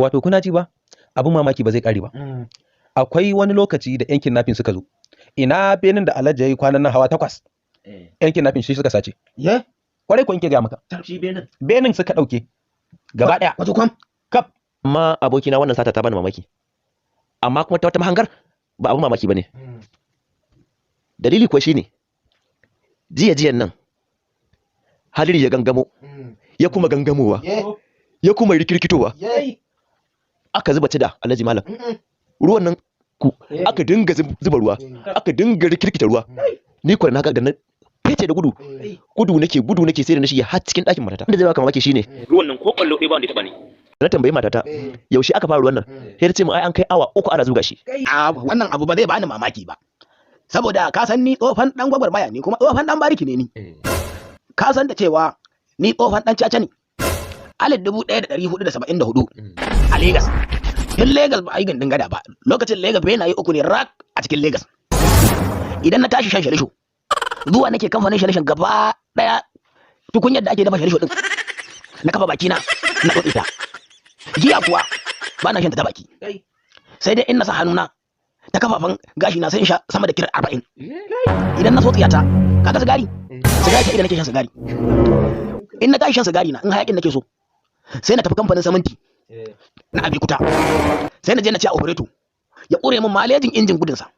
Wato kuna ji ba, abin mamaki ba zai kare ba. Akwai wani lokaci da yan kidnapping suka zo. Ina benin da Alhaji ya yi kwanan nan hawa 8. Yan kidnapping shi suka sace. Ye? Kwarai ko in ke gaya maka. Shi benin. Benin suka dauke. Gaba daya. Wato kwam? Kaf. Amma abokina wannan sata ta bani mamaki. Amma kuma ta wata mahangar ba abin mamaki bane. Dalili kuwa shine jiya jiyan nan hadiri ya gangamo, ya kuma gangamowa, ya kuma rikirkitowa. Aka zuba cida Alhaji Malam. Ruwan nan ku aka dinga zuba ruwa, aka dinga rikirkita ruwa. Ni kuwa na ga da na fece da gudu, gudu nake gudu nake sai da na shige har cikin ɗakin matata. Inda zai baka mamaki shine ruwan nan ko kwallo ɗaya ba wanda ya taɓa ni. Na tambayi matata yaushe aka fara ruwan nan, sai ta ce min ai an kai awa 3 ana zuga shi. A wannan abu ba zai bani mamaki ba. Saboda ka san ni tsofan dan gwagwarmaya ne kuma tsofan dan bariki ne ni. Ka san da cewa ni tsofan dan caca ne. 1474 a Legas. Tun Legas ba a yi gindin gada ba. Lokacin Legas bai yi 3 ne rak a cikin Legas. Idan na tashi shan shalisho, zuwa nake kamfanin shalishin gaba daya tukunyar da ake dafa shalisho din. Na kafa bakina na tsotse ta. Giya kuwa ba na shan ta baki. Sai dai in na sa hannuna ta kafafen gashi na sai in sha sama da kirar 40. Idan na so tsiyata, kaga sigari? Sigari ta idan nake shan sigari. In na tashi shan sigari na in hayakin nake so, sai na tafi kamfanin siminti na Abikuta. Sai na je na ce a operator ya ƙure min malejin injin gudunsa.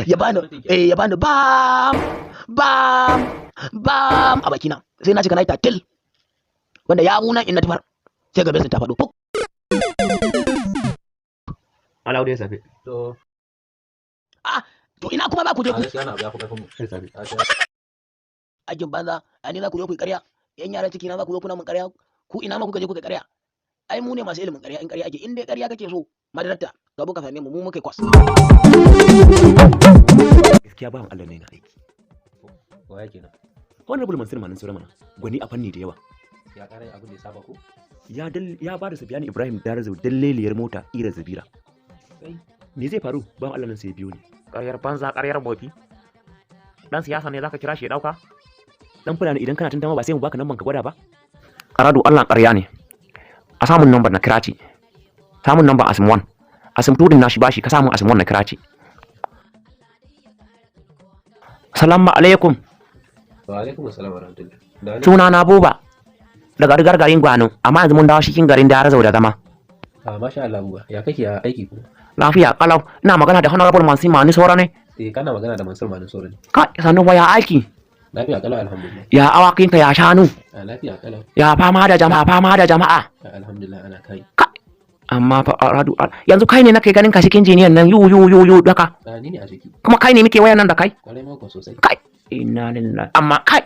Ya bani ya bani bam bam bam a bakina. Sai na cika na yi tatil. Wanda ya muna in na tufar sai ga besin ta faɗo. Puk. Ala ya safe. To Ah, to ina kuma ba ku je ku gaskiya na abu ya fi karfin mu. Sai safe. Aikin banza, a ni za ku zo ku yi ƙarya, yan yaran ciki na za ku zo kuna min ƙarya, ku ina ma kuka je kuka ƙarya. Ai mu ne masu ilimin ƙarya, in ƙarya ake, in dai ƙarya kake so, madararta, ka zo ka same mu, mu muka yi kwas. Gaskiya bawan Allah ne na aiki. Wa yake nan? Honorable Mansur Manin Sura mana gwani a fanni da yawa. Ya ƙara yin abin da ya saba ko? Ya dal ya ba da Sufiyanu Ibrahim Darazo dalleliyar mota ira Zabira. Me zai faru? Bawan Allah nan sai ya biyo ni. Ƙaryar banza ƙaryar bofi. Dan siyasa ne zaka kira shi ya ɗauka? Dan fulani idan kana tantama ba sai mu baka namban ka gwada ba. Aradu Allah ƙarya ne. A samun nambar na kira ce. Samun nambar asim 1. Asim 2 din nashi bashi ka samun asim 1 na kira ce. Salamu alaikum. Wa alaikum assalam wa rahmatullah. Da wani Suna na Buba. Daga rigar garin Gwano, amma yanzu mun dawo cikin garin Darazo da zama. Ah, masha Allah Buba. Ya kake a aiki kuma? Lafiya kalau, ina magana da Honorable Mansur Mani Sora ne. Eh, kana magana da Mansur Mani Sora ne. Ka sannu ba ya aiki. Lafiya kalau alhamdulillah. Ya awakinka ya shanu. Ah, lafiya kalau. Ya fama da jama'a, fama da jama'a. Ah, alhamdulillah ana kai. Ka amma fa Aradu yanzu kai ne nake ganin ka cikin jiniyan nan yu yu yu yu daka. Ah, ni ne a ciki. Kuma kai ne muke wayan nan da kai. Kwarai mako sosai. Kai inna lillahi amma kai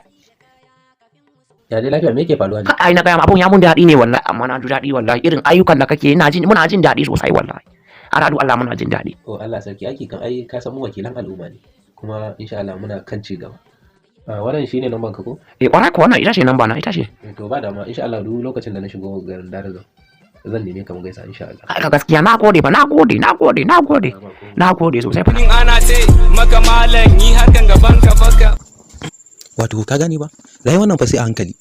Ya dai lafiya me yake faruwa ne? kai ai na gaya ma abun ya mun daɗi ne wallahi amma na ji daɗi wallahi irin ayyukan da kake ina jin muna jin daɗi sosai wallahi. Aradu Allah muna jin daɗi. Oh Allah sarki aiki kan ai ka san mu wakilan al'umma ne. Kuma insha Allah muna kan ci gaba. Ah, wannan shine namban ka ko? Eh kwarai ko wannan ita ce namba na ita ce. Eh, to ba dama insha Allah duk lokacin da na shigo garin Darazo zan neme ka mu gaisa insha Allah. Kai ka gaskiya na gode fa na gode na gode na gode. Ah, ba komai. Na gode sosai fa. In ana ce maka malam yi hakan gaban ka baka. Wato ka gane ba, rayuwar nan fa sai a hankali.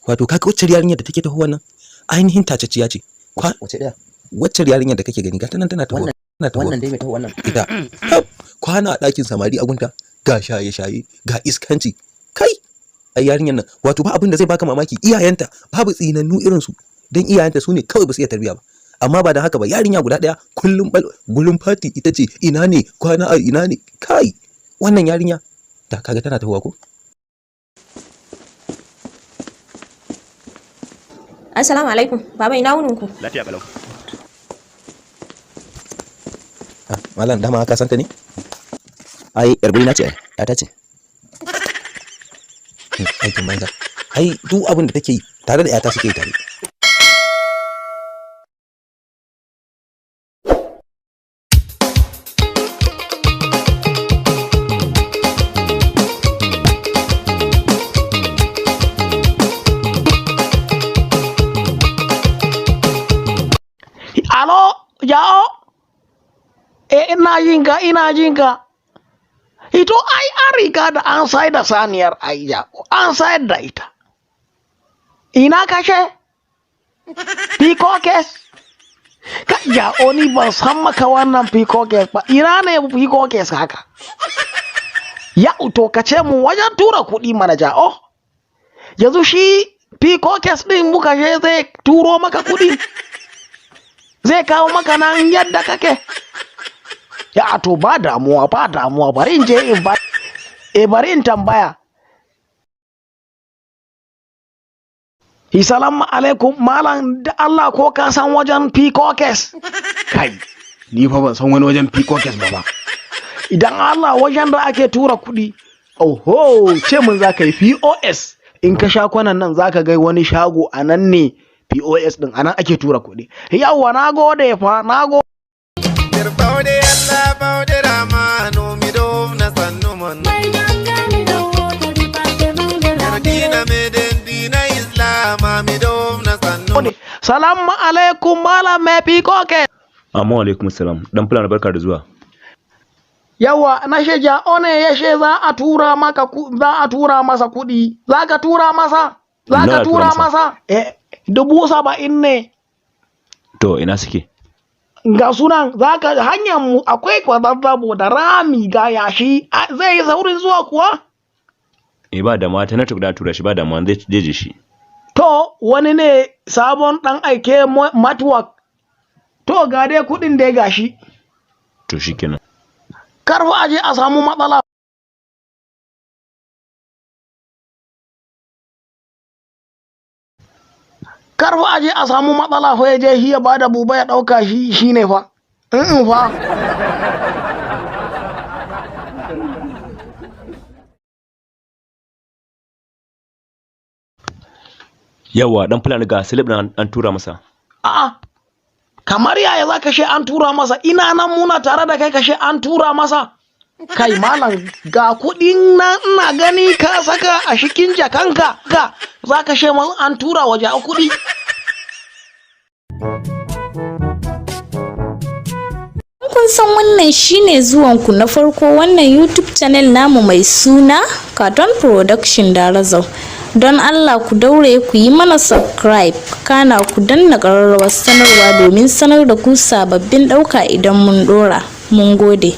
Wato ka ga wacce yarinyar da take taho wannan ainihin tacacciya ce. Kwa Wace ɗaya? wacce yarinyar da kake gani ga ta nan tana taho. Tana taho. Wannan dai mai taho wannan. Ita. Tab, kwana a ɗakin samari a gunta ga shaye-shaye ga iskanci. Kai ai yarinyar nan wato ba abin da zai baka mamaki iyayenta babu tsinannu irin su dan iyayenta su ne kawai ba su iya tarbiya ba. Amma ba da haka ba yarinya guda ɗaya kullum gulun fati ita ce ina ne kwana a ina ne kai wannan yarinya da kaga tana tahowa ko? Assalamu alaikum. Baba ina wunin ku? Lafiya kalau. Ah, malam dama ka santa ne? Ai yar guri na ce ai, ta ce. Aikin banza. Ai duk abin da take yi tare da 'yata suke yi tare. Alo, jao? Eh, ina jin ka, ina jin ka. Ito ai an riga da an sayar da saniyar ai jao, an sayar da ita. Ina kashe? Pikokes? Ka ja'o, ni ban san maka wannan PCOS ba. Ina ne PCOS haka? Ya to, ka ce mu wajen tura kuɗi mana, ja'o. Yanzu shi PCOS ɗin muka je, zai turo maka kuɗi, zai kawo maka nan yadda kake. Ya to, ba damuwa, ba damuwa, bari in je in ba, e, bari in tambaya. Salamu alaikum, malam, da Allah ko ka san wajen PCOS? Kai, ni fa ban san wani wajen PCOS ba ba. Idan Allah, wajen da ake tura kuɗi. Oho, ce mun za ka yi POS. In ka sha kwanan nan za ka ga wani shago, a nan ne POS din, a nan ake tura kuɗi. Yawwa, na gode fa, na gode. Bawɗe Allah, bawɗe Ramanu, mi ɗofna sannu mon. Dina meɗen, dina Islama, mi ɗofna sannu mon. Salamu alaikum, malam mai PCOS. Amma alaikum salam. Dan Fulani, barka da zuwa. Yawa, na she ja'o ne ya she za a tura maka, za a tura masa kuɗi. Za ka tura masa? Za ka Nawa tura tura masa? masa? Eh, 70,000 ne. To, ina suke? Ga sunan, za ka hanyar mu akwai kwazazzabo da rami ga yashi, zai yi saurin zuwa kuwa? Eh, ba da mata network da tura shi, ba da ma zai je shi. To, wani ne sabon ɗan aike network. To, ga dai kuɗin dai gashi. To, shikenan. Kar fa a je a samu matsala. Kar fa a je a samu matsala fa, ya je shi ya bada buba ya ɗauka shi shine fa. In fa. Yawa, dan Fulani, ga slip nan an tura masa. A'a. Kamar yaya za ka she an tura masa? Ina nan muna tare da kai, ka she an tura masa. Kai malam, ga kuɗin nan ina gani ka saka a cikin jakanka, ka za ka she masa an tura waje a kuɗi. Kun san wannan shine zuwanku na farko wannan YouTube channel namu mai suna Cartoon Production Darazau. Don Allah ku daure ku yi mana subscribe, kana ku danna ƙararrawar sanarwa domin sanar da ku sababbin ɗauka idan mun ɗora. Mun gode.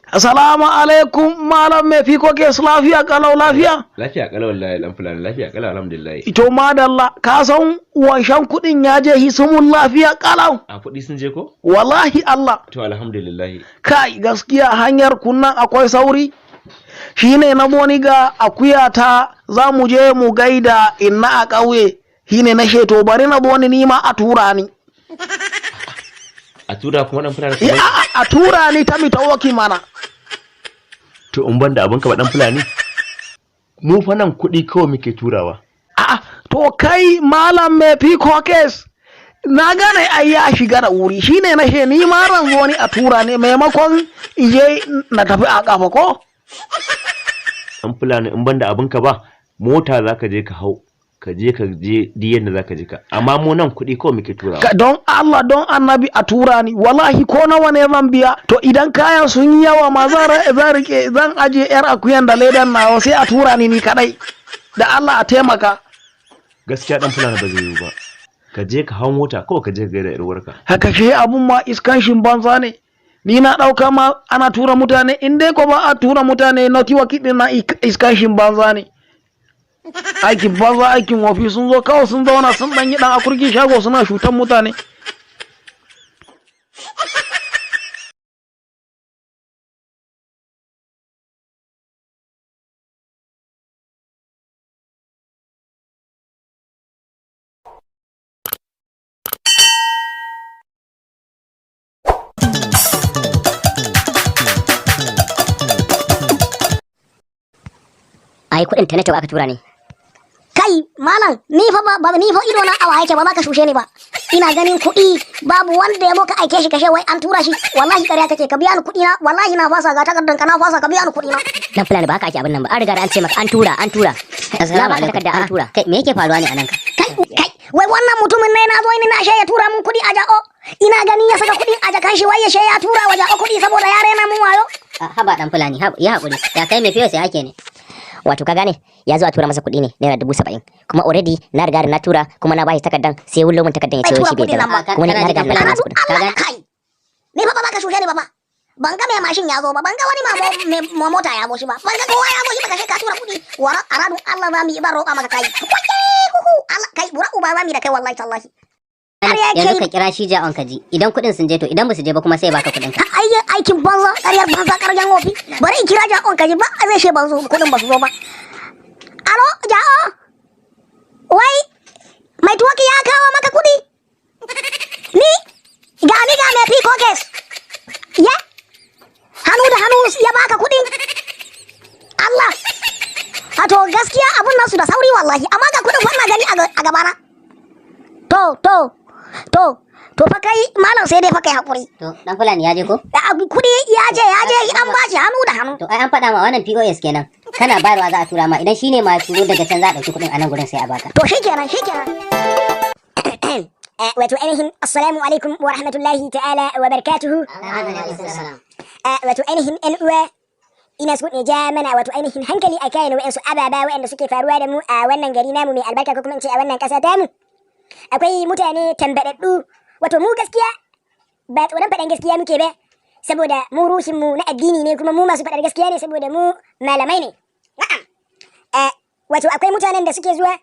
Assalamu alaikum, malam mai PCOS, lafiya kalau, lafiya? Lafiya kalau wallahi, dan Fulani, lafiya kalau, alhamdulillah. Ito madalla, ka san wanshan kuɗin ya je hisumun lafiya kalau. A kuɗi sun je ko? Wallahi Allah. To, alhamdulillah. Kai, gaskiya hanyar kunnan akwai sauri. Shine na ni ga akuya ta, za mu je mu gaida inna a ƙauye. Shine na sheto bari na zo ni nima a tura ni. A tura kuma, dan Fulani? Eh, a'a, a tura ni ta mitawoki mana. To, in ban da abinka ba, dan Fulani. Mu fa nan kuɗi kawai muke turawa. A'a, to kai malam mai PCOS, na gane ai ya shiga da wuri, shine na she ni ma ran zo ni a tura ne maimakon ije na tafi a kafa ko? Dan Fulani, in ban da abinka ba, mota za ka je ka hau. Ka je duk yadda za ka je ka. Amma mu nan kuɗi kawai muke turawa. Don Allah don Annabi a tura ni, wallahi ko nawa ne zan biya. To, idan kayan sun yi yawa ma zan rike, zan aje yar akuyan da ledan nawa, sai a tura ni ni kadai. Da Allah a taimaka. Gaskiya dan Fulani, ba zai yiwu ba. Ka je ka hau mota kawai, ka je ka gaida 'yar uwarka. Haka shi abun ma iskanshin banza ne. Ni na ɗauka ma ana tura mutane, in dai ko ba a tura mutane na tiwa kiɗin na iskanshin banza ne. Aikin banza, aikin wofi, sun zo kawai sun zauna sun ɗan yi ɗan akurkin shago suna shutan mutane. Ai kuɗin ta network aka tura ne. Kai. Kai malam, ni fa ba ni fa ido na awa yake ba za ka shushe ni ba. Ina ganin kuɗi babu wanda ya ka aike shi kashe wai an tura shi. Wallahi ƙarya kake, ka biya ni kuɗi na. Wallahi na fasa, ga takardan ka na fasa, ka biya ni kuɗi na. Dan fulani, ba haka ake abin nan ba. An riga da an ce maka an tura, an tura. Assalamu Na baka alaikum. takarda, an tura. Kai, me yake faruwa ne anan ka? Kai kai, wai wannan mutumin ne na zo ni na she ya tura mun kuɗi a ja'o. Ina ganin ya saka kuɗin a jakan shi, wai ya she ya tura wa ja'o kuɗi saboda ya rena mun wayo. Ah, haba dan fulani, haba, ya hakuri. Ya kai mai fiyo sai ake ne. Wato ka gane, ya zo a tura masa kuɗi ne ₦70,000, kuma already na riga da na tura kuma na bashi takardan, sai wullo mun takardan ya ce Bai wai tura shi bai kuɗin da nan ba. ba, kuma ni na riga da na bashi kuɗin. Ka gane? Kai, ni fa ba za ka shushe ni ba fa. Ban ga mai mashin ya zo ba, ban ga wani mai mota ya zo shi ba, ban ga kowa ya zo shi ba, kashe ka tura kuɗi. Wara aradun Allah za mu yi, ban roƙa maka kai. Waje huhu Allah kai, bura uba za mu yi da kai, wallahi tallahi. Yanzu ka kira shi ja'on ka ji idan kuɗin sun je, to idan ba su je ba kuma sai baka kuɗin ka. Ai aikin banza, ƙaryar banza, ƙaryar wofi. Bari in kira ja'on ka ji ba zai she ban zo kuɗin ba su zo ba. Alo ja'o, wai mai tuwaki ya kawo maka kuɗi? Ni ga ni ga mai POS ya hannu da hannu ya baka kuɗi. Allah a to gaskiya abun nasu da sauri wallahi, amma ga kuɗin wannan gani a gabana. To to to to fa kai malam, sai dai fa kai hakuri. To dan fulani, ya je ko? Kuɗi ya je, ya je, an bashi hannu da hannu. To ai an faɗa ma, wannan POS kenan. Kana bayarwa za a tura ma, idan shine ma ya turo daga can za a ɗauki kuɗin a nan gurin sai a baka. To shikenan, shikenan. Wato ainihin assalamu alaikum wa rahmatullahi ta'ala wa barakatuhu. Wato ainihin yan uwa, ina so in ja mana wato ainihin hankali a kayan wa'ansu ababa wa'anda suke faruwa da mu a wannan gari namu mai albarka, ko kuma in ce a wannan ƙasa tamu. Akwai mutane tambadaddu. Wato mu gaskiya ba tsoron faɗan gaskiya muke ba, saboda mu ruhinmu na addini ne, kuma mu masu faɗar gaskiya ne, saboda mu malamai ne. Na'am. Wato akwai mutanen da suke zuwa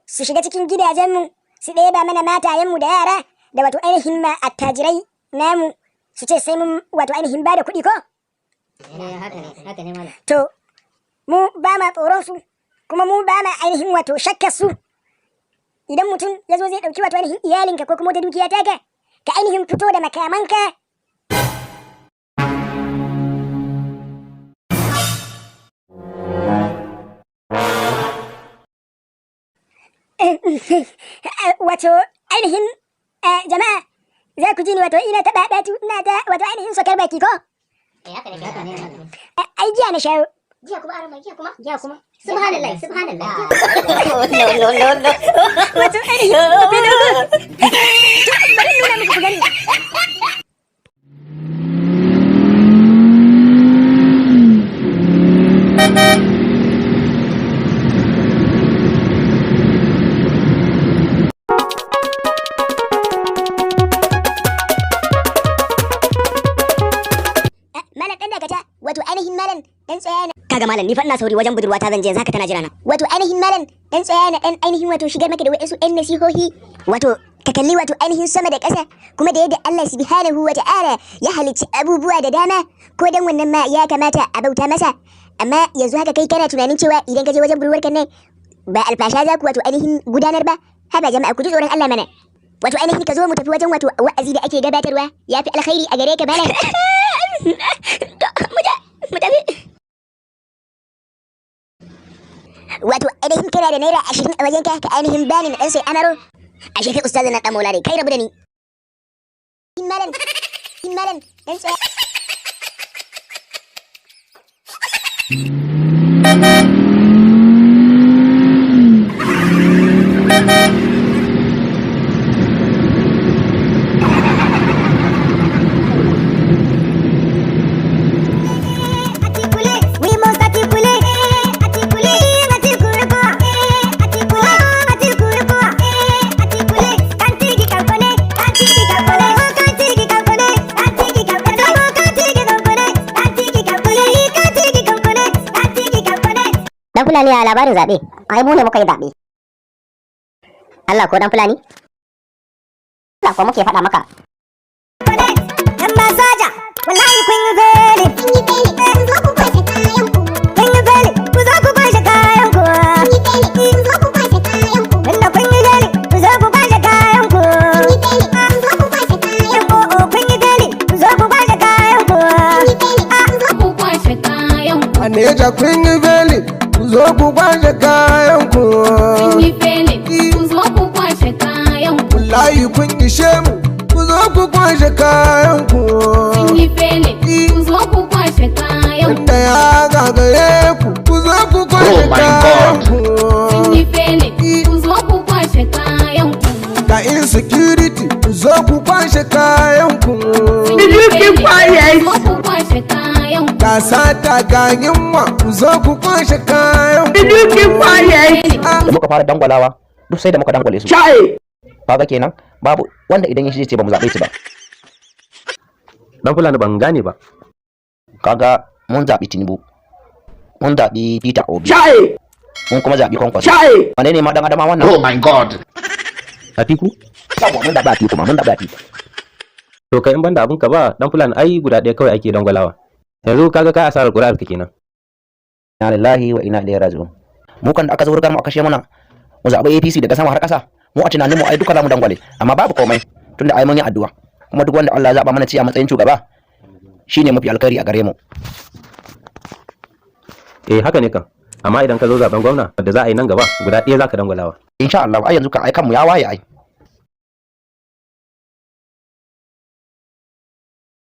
su shiga cikin gidajenmu su ɗeba mana matayenmu da yara da wato ainihin ma attajirai namu, su ce sai mun wato ainihin ba da kuɗi ko. Eh, haka ne, haka ne malam. To mu ba ma tsoron su, kuma mu ba ma ainihin wato shakkar su. Idan mutum ya zo zai ɗauki wato ainihin iyalinka ko kuma wata dukiya taka, ka ainihin fito da makamanka. Wato ainihin jama'a, za ku ji ni wato ina ta ɓaɓatu, ina ta wato ainihin sokar baki ko. Eh, haka ne, haka ne malam. Ai jiya na shayo. Jiya kuma arama, jiya kuma, jiya kuma. Subhanallah, subhanallah. No, no, no, no. Wato ainihin bari in nuna muku ku gani. Malam, dan dakata, wato ainihin malam dan tsaya na. Kaga malam, ni fa ina sauri, wajen budurwata zan je, yanzu haka tana jira na. Wato ainihin malam dan tsaya na dan ainihin wato shigar maka da wa'ansu ɗan nasihohi. Wato ka kalli wato ainihin sama da ƙasa, kuma da yadda Allah subhanahu wa ta'ala ya halicci abubuwa da dama, ko dan wannan ma ya kamata a bauta masa. Amma yanzu haka kai kana tunanin cewa idan ka je wajen budurwarka nan ba alfasha za ku wato ainihin gudanar ba. Haba jama'a, ku ji tsoron Allah mana. Wato ainihin ka zo mu tafi wajen wato wa'azi da ake gabatarwa, ya fi alkhairi a gare ka malam. Mu je, mu tafi. Wato ainihin kana da ₦20 a wajenka, ka ainihin bani na ɗan sai amaro. Ashe kai ustazin na ɗan maula ne, kai rabu da ni. Malam, malam dan tsaya. We must articulate, articulate, articulate, articulate, articulate, articulate. Kantigi kankone, kantigi kankone, kantigi kankone, kantigi kankone, kantigi kankone, kantigi kankone, kantigi kankone, kantigi kankone. Dan fulani, ya labarin zaɓe? Ai mu ne muka yi zaɓe. Allah ko dan fulani? Allah ko muke faɗa maka. Yan masaja, wallahi kun yi fele. Kun yi fele, ku zo ku kwashe kayan ku. Kun yi fele, ku zo ku kwashe kayan ku. Kun yi fele, ku zo ku kwashe kayan ku. Tunda kun yi fele, ku zo ku kwashe kayan ku. Kun yi fele, ku zo ku kwashe kayan ku. Kun yi fele, ku zo ku kwashe kayan ku. Kun yi fele, ku zo ku kwashe kayan ku. A Neja kun yi beli, ku zo ku kwashe kayan ku. Wallahi kun ishe mu, ku zo ku kwashe kayan ku. Sun yi failing, ku zo ku kwashe kayan ku. Tunda ya gagare ku, ku zo ku kwashe Oh my kayan God. ku. Sun yi failing, ku zo ku kwashe kayan ku. Ga insecurity, ku zo ku kwashe kayan ku. Sun yi failing, ku zo ku kwashe kayan ku. Ga sata, ga yunwa, ku zo ku kwashe kayan ku. Da muka fara dangwalawa, duk sai da muka dangwale su. Chai! Kaga kenan babu wanda idan ya shi ce ba mu zaɓe su ba. Dan Fulani, ban gane ba. Kaga mun zaɓi Tinubu, mun zaɓi Peter Obi, Chai! mun kuma zaɓi Kwankwaso. Chai! Wane ne ma dan Adama wannan? Oh my God. Atiku? Yawwa, mun zaɓi Atiku ma, mun zaɓi Atiku. To kai, in banda abun ka ba, Dan Fulani, ai guda ɗaya kawai ake dangwalawa. Yanzu kaga kai asarar ƙuri'ar ka kenan. Inna lillahi wa inna ilaihi raji'un. Mu kan da aka zo mu aka kashe mana mu zaɓi APC daga sama har ƙasa, mu a tunanin mu ai duka za mu dangwale, amma babu komai, tunda ai mun yi addu'a, kuma duk wanda Allah ya zaba mana ci a matsayin shugaba shine mafi alkhairi a gare mu. Eh, haka ne kan. Amma idan ka zo zaben gwamna da za a yi nan gaba, guda ɗaya za ka dangwalawa. Insha Allah, ai yanzu kan ai kanmu ya waye ai.